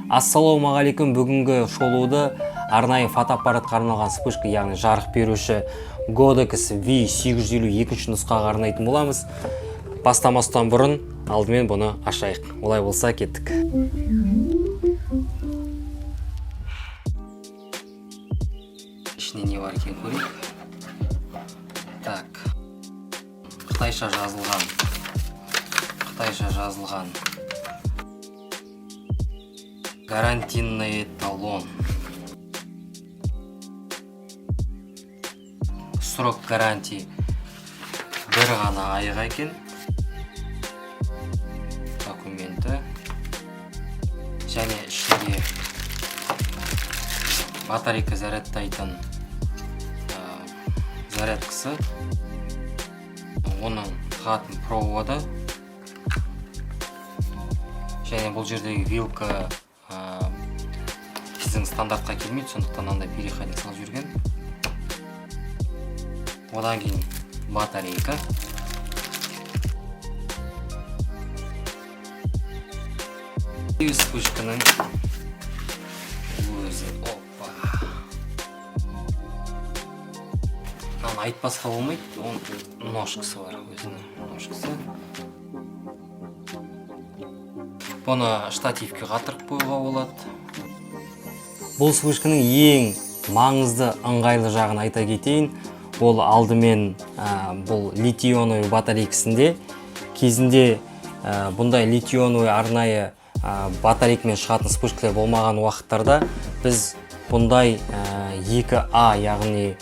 Ассалаумағалейкум! Бүгінгі шолуды арнайы фотоаппаратқа арналған вспышка, яғни жарық беруші Godox V850 екінші нұсқаға арнайтын боламыз. Бастамастан бұрын алдымен бұны ашайық. Олай болса, кеттік. Ішінде не бар екенін көрейік. Так, қытайша жазылған, қытайша жазылған гарантийный талон. Срок гарантии бір ғана айға екен. Документі және ішінде батарейка зарядтайтын зарядкасы, оның тығатын проводы және бұл жердегі вилка біздің стандартқа келмейді, сондықтан мынандай переходник салып жіберген. Одан кейін батарейка. И вспышканың өзі. Опа, мынаны айтпасқа болмайды, оның ножкасы бар, өзінің ножкасы. Бұны штативке қатырып қоюға болады. Бұл вспышканың ең маңызды, ыңғайлы жағын айта кетейін. Ол алдымен бұл литий-ионовый батарейкасінде. Кезінде бұндай литий-ионовый арнайы батарейкамен шығатын вспышкалар болмаған уақыттарда біз бұндай 2А, яғни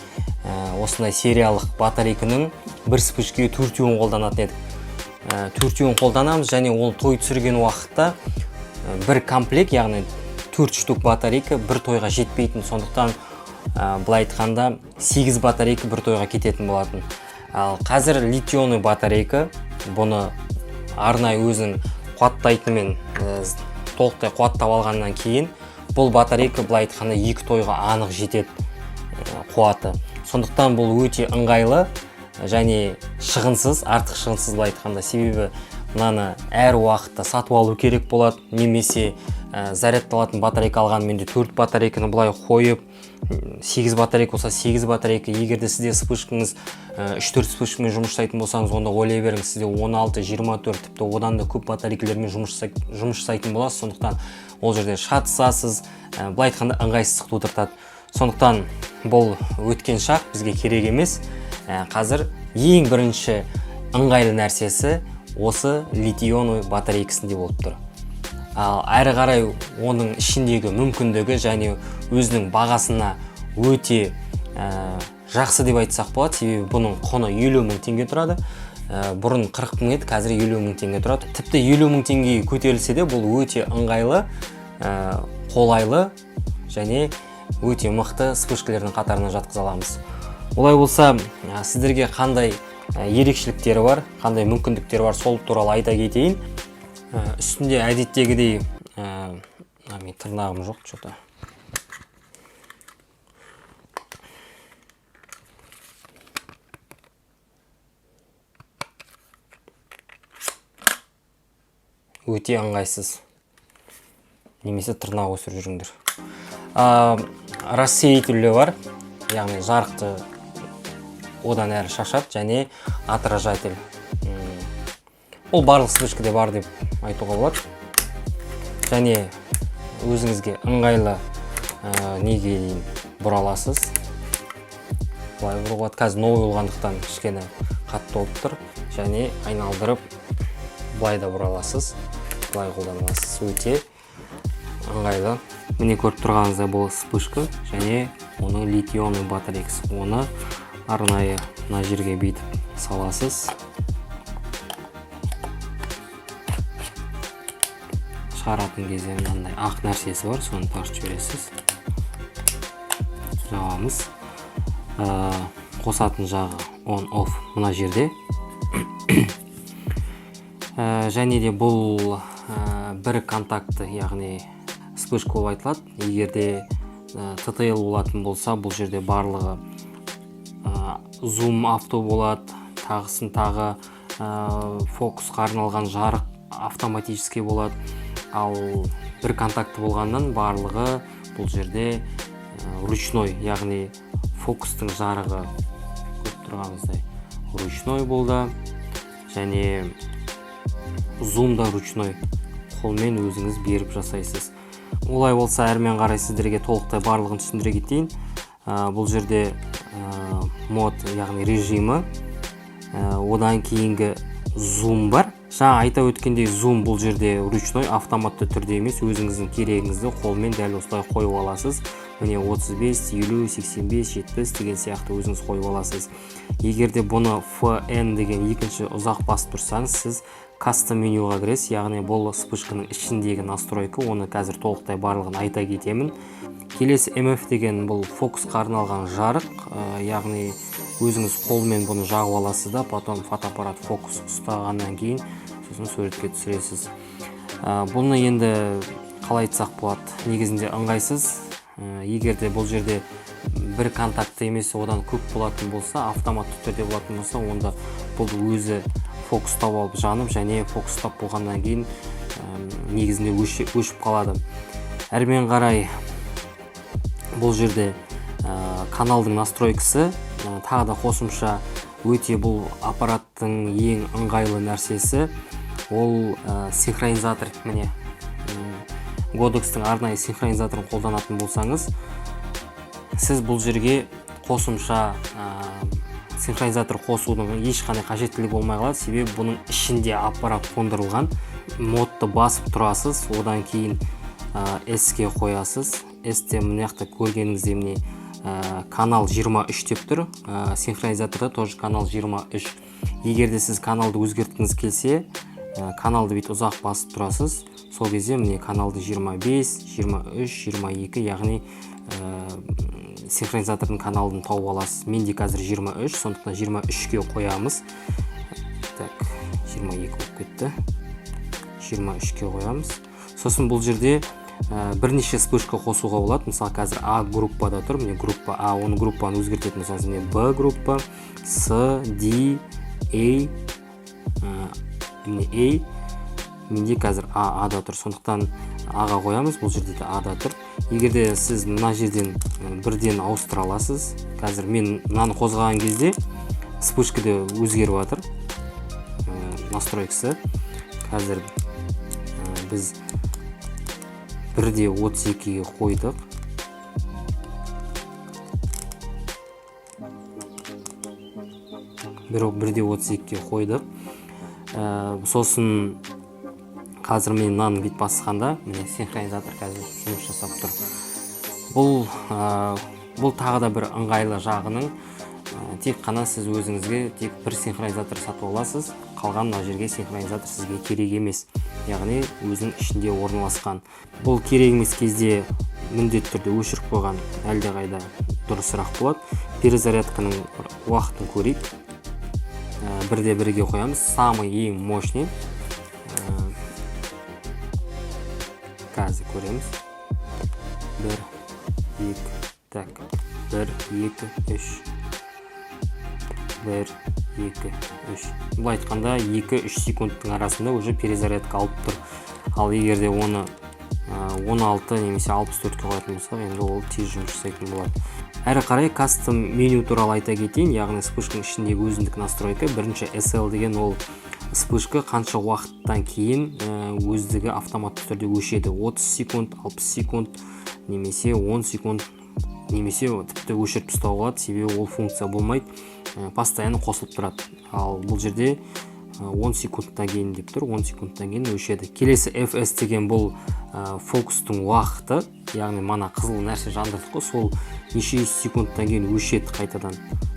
осындай сериялық батарейканың бір вспышкаға төртеуін қолданатын едік. Төртеуін қолданамыз және ол той түсірген уақытта бір комплект, яғни төрт штук батарейка бір тойға жетпейтін. Сондықтан былай айтқанда, сегіз батарейка бір тойға кететін болатын. Ал қазір литий батарейка бұны арнайы өзінің қуаттайтынымен толықтай қуаттап алғаннан кейін, бұл батарейка былай айтқанда екі тойға анық жетеді қуаты. Сондықтан бұл өте ыңғайлы және шығынсыз, артық шығынсыз былай айтқанда. Себебі мынаны әр уақытта сатып алу керек болады немесе зарядталатын батарейка алғанмен де төрт батарейканы былай қойып, сегіз батарейка болса, сегіз батарейка. Егер де сізде вспышкаңыз үш төрт вспышкамен жұмыс жасайтын болсаңыз, онда ойлай беріңіз, сізде 16, 24, тіпті одан да көп батарейкалермен жұмыс жасайтын боласыз. Сондықтан ол жерде шатысасыз, былай айтқанда, ыңғайсыздық тудыртады. Сондықтан бұл өткен шақ, бізге керек емес. Қазір ең бірінші ыңғайлы нәрсесі осы литий-ионовый батарейкасінде болып тұр. Ал әрі қарай оның ішіндегі мүмкіндігі және өзінің бағасына өте жақсы деп айтсақ болады. Себебі бұның құны 50 мың теңге тұрады. Бұрын 40 мың еді, қазір 50 мың теңге тұрады. Тіпті 50 мың теңгеге көтерілсе де, бұл өте ыңғайлы, қолайлы және өте мықты вспышкалердің қатарына жатқыза аламыз. Олай болса, сіздерге қандай ерекшеліктері бар, қандай мүмкіндіктері бар, сол туралы айта кетейін. Үстінде әдеттегідей менің тырнағым жоқ че-то. Өте ыңғайсыз, немесе тырнақ өсіріп жүріңдер. Рассеятелі бар, яғни жарықты одан әрі шашады, және отражатель. Ол барлық вспышкада бар деп айтуға болады. Және өзіңізге ыңғайлы неге дейін бұра аласыз, былай бұруға болады. Қазір новый болғандықтан кішкене қатты болып тұр. Және айналдырып былай да бұра аласыз, былай қолдана аласыз, өте ыңғайлы. Міне, көріп тұрғаныңыздай, бұл вспышка және оның литий-ионный батарейкасы. Оны арнайы мына жерге бүйтіп саласыз. Шығаратын кезде мынандай ақ нәрсесі бар, соны тартып жібересіз. Жабамыз. Қосатын жағы on off мына жерде. Және де бұл бір контакты, яғни вспышка болып айтылады. Егер де TTL болатын болса, бұл жерде барлығы зум авто болады, тағысын тағы, фокусқа арналған жарық автоматический болады. Ал Бір контакты болғаннан барлығы бұл жерде ручной, яғни фокустың жарығы, көріп тұрғаныңыздай, ручной болды және зум да ручной, қолмен өзіңіз беріп жасайсыз. Олай болса, әрмен қарай сіздерге толықтай барлығын түсіндіре кетейін. Бұл жерде мод, яғни режимі, одан кейінгі зум бар. Жаңа айта өткендей, зум бұл жерде ручной, автоматты түрде емес, өзіңіздің керегіңізді қолмен дәл осылай қойып аласыз. Міне, 35, 50, 85, 70 деген сияқты өзіңіз қойып аласыз. Егер де бұны FN деген екінші ұзақ басып тұрсаңыз, сіз custom менюға кіресіз, яғни бұл вспышканың ішіндегі настройка. Оны қазір толықтай барлығын айта кетемін. Келесі MF деген бұл фокусқа арналған жарық, яғни өзіңіз қолмен бұны жағып аласыз да, потом фотоаппарат фокус ұстағаннан кейін сосын суретке түсіресіз. Бұны енді қалай айтсақ болады, негізінде ыңғайсыз. Егер де бұл жерде бір контакты емес, одан көп болатын болса, автоматты түрде болатын болса, онда бұл өзі фокустап алып жанып және фокустап болғаннан кейін негізінде өшіп қалады. Әрмен қарай бұл жерде каналдың настройкасы. Тағы да қосымша өте бұл аппараттың ең ыңғайлы нәрсесі ол синхронизатор. Міне, Годокстың арнайы синхронизаторын қолданатын болсаңыз, сіз бұл жерге қосымша синхронизатор қосудың ешқандай қажеттілігі болмай қалады, себебі бұның ішінде аппарат қондырылған. Модты басып тұрасыз, одан кейін S-ке қоясыз. S-те мына жақта көргеніңіздей, міне, канал 23 деп тұр. Синхронизаторда тоже канал 23. Егер де сіз каналды өзгерткіңіз келсе, каналды бүйтіп ұзақ басып тұрасыз. Сол кезде, міне, каналды 25, 23, 22, яғни синхронизатордың каналын тауып аласыз. Менде қазір 23, сондықтан 23-ке қоямыз. Так, 22 болып кетті, 23-ке қоямыз. Сосын бұл жерде бірнеше вспышка қосуға болады. Мысалы, қазір А группада тұр, міне, группа А. Оны, группаны өзгертетін болсаңыз, міне, Б группа, С, Д, А, міне, А. Менде қазір А, А-да тұр, сондықтан А-ға қоямыз. Бұл жерде де А-да тұр. Егер де сіз мына жерден бірден ауыстыра аласыз. Қазір мен мынаны қозғаған кезде вспышка да өзгеріп жатыр настройкасы. Қазір біз 1,32-ге қойдық. 1,32-ге қойдық. Сосын қазір мен мынаны бүйтіп басқанда, міне, синхронизатор қазір жұмыс жасап тұр. Бұл тағы да бір ыңғайлы жағының тек қана сіз өзіңізге тек бір синхронизатор сатып аласыз, қалған мына жерге синхронизатор сізге керек емес, яғни өзінің ішінде орналасқан. Бұл керек емес кезде міндетті түрде өшіріп қойған әлдеқайда дұрысырақ болады. Перезарядканың уақытын көрейік. 1,1-ге қоямыз, самый ең мощный. Қазір көреміз. Бір, екі, так, бір, екі, үш, бір, екі, үш. Былай айтқанда, 2-3 секундтың арасында уже перезарядка алып тұр. Ал егер де оны 16 немесе 64-ке қоятын болсақ, енді ол тез жұмыс жасайтын болады. Әрі қарай custom меню туралы айта кетейін, яғни вспышканың ішіндегі өзіндік настройка. Бірінші SL деген ол вспышка қанша уақыттан кейін өздігі автоматты түрде өшеді: 30 секунд, 60 секунд немесе 10 секунд, немесе тіпті өшіріп тастауға болады, себебі ол функция болмайды, постоянно қосылып тұрады. Ал бұл жерде 10 секундтан кейін деп тұр, 10 секундтан кейін өшеді. Келесі FS деген бұл фокустың уақыты, яғни мана қызыл нәрсе жандырдық қой, сол неше секундтан кейін өшеді қайтадан.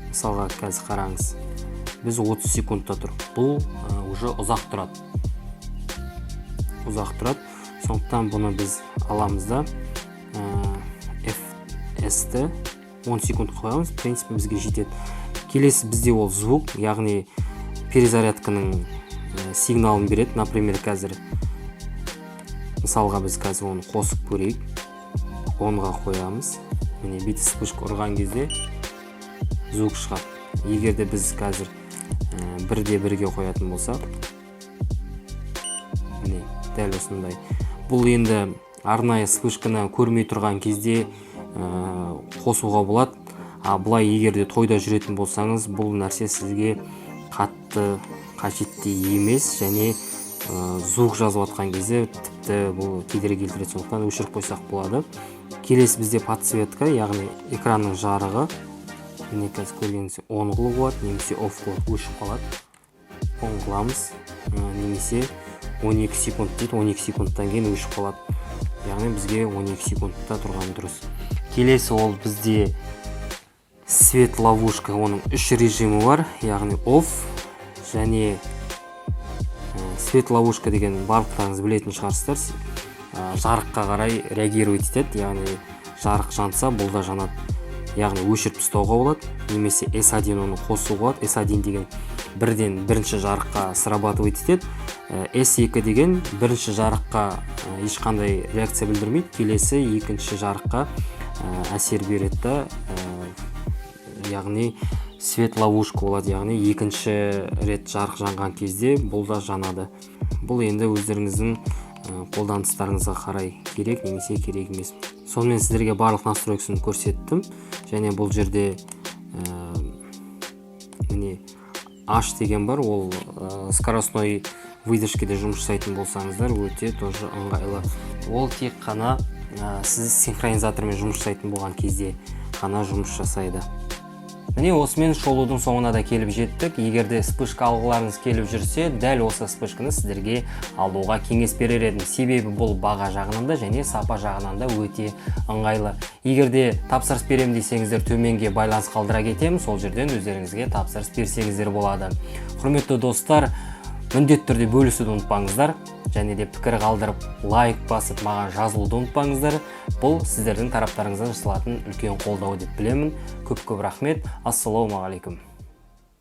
Мысалға, қазір қараңыз, біз 30 секундта тұр. Бұл уже ұзақ тұрады, ұзақ тұрады. Сондықтан бұны біз аламыз да, FS-ті 10 секунд қоямыз, в принципе бізге жетеді. Келесі бізде ол звук, яғни перезарядканың сигналын береді. Например, қазір, мысалға, біз қазір оны қосып көрейік, 10-ға қоямыз. Міне, бүйтіп вспышка ұрған кезде звук шығады. Егер де біз қазір 1,1-ге қоятын болсақ, міне, дәл осындай. Бұл енді Арнайы вспышканы көрмей тұрған кезде қосуға болады. А былай, егер де тойда жүретін болсаңыз, бұл нәрсе сізге қатты қажетті емес және звук жазып жатқан кезде тіпті бұл кедергі келтіреді, сондықтан өшіріп қойсақ болады. Келесі бізде подсветка, яғни экранның жарығы. Міне, қазір көргеніңіздей, on қылуға болады немесе off қылып, өшіп қалады. On қыламыз немесе 12 секунд дейді, 12 секундтан кейін өшіп қалады, яғни бізге 12 секундта тұрған дұрыс. Келесі ол бізде свет ловушка. Оның үш режимі бар, яғни off және свет ловушка деген барлықтарыңыз білетін шығарсыздар. Жарыққа қарай реагировать етеді, яғни жарық жанса, бұл да жанады, яғни өшіріп тастауға болады немесе S1 оны қосуға болады. S1 деген бірден бірінші жарыққа срабатывать етеді. S2 деген бірінші жарыққа ешқандай реакция білдірмейді, келесі екінші жарыққа әсер береді да, яғни свет ловушка болады, яғни екінші рет жарық жанған кезде бұл да жанады. Бұл енді өздеріңіздің қолданыстарыңызға қарай керек немесе керек емес. Сонымен, сіздерге барлық настройкасын көрсеттім. Және бұл жерде міне, H деген бар, ол скоростной выдержкеде жұмыс жасайтын болсаңыздар, өте тоже ыңғайлы. Ол тек қана сіз синхронизатормен жұмыс жасайтын болған кезде ғана жұмыс жасайды. Міне, осымен шолудың соңына да келіп жеттік. Егер де вспышка алғыларыңыз келіп жүрсе, дәл осы вспышканы сіздерге алуға кеңес берер едім, себебі бұл баға жағынан да және сапа жағынан да өте ыңғайлы. Егер де тапсырыс беремін десеңіздер, төменге байланыс қалдыра кетемін, сол жерден өздеріңізге тапсырыс берсеңіздер болады. Құрметті достар, міндетті түрде бөлісуді ұмытпаңыздар және де пікір қалдырып, лайк басып, маған жазылуды ұмытпаңыздар. Бұл сіздердің тараптарыңыздан жасалатын үлкен қолдау деп білемін. Көп көп рахмет, ассалаумағалейкум.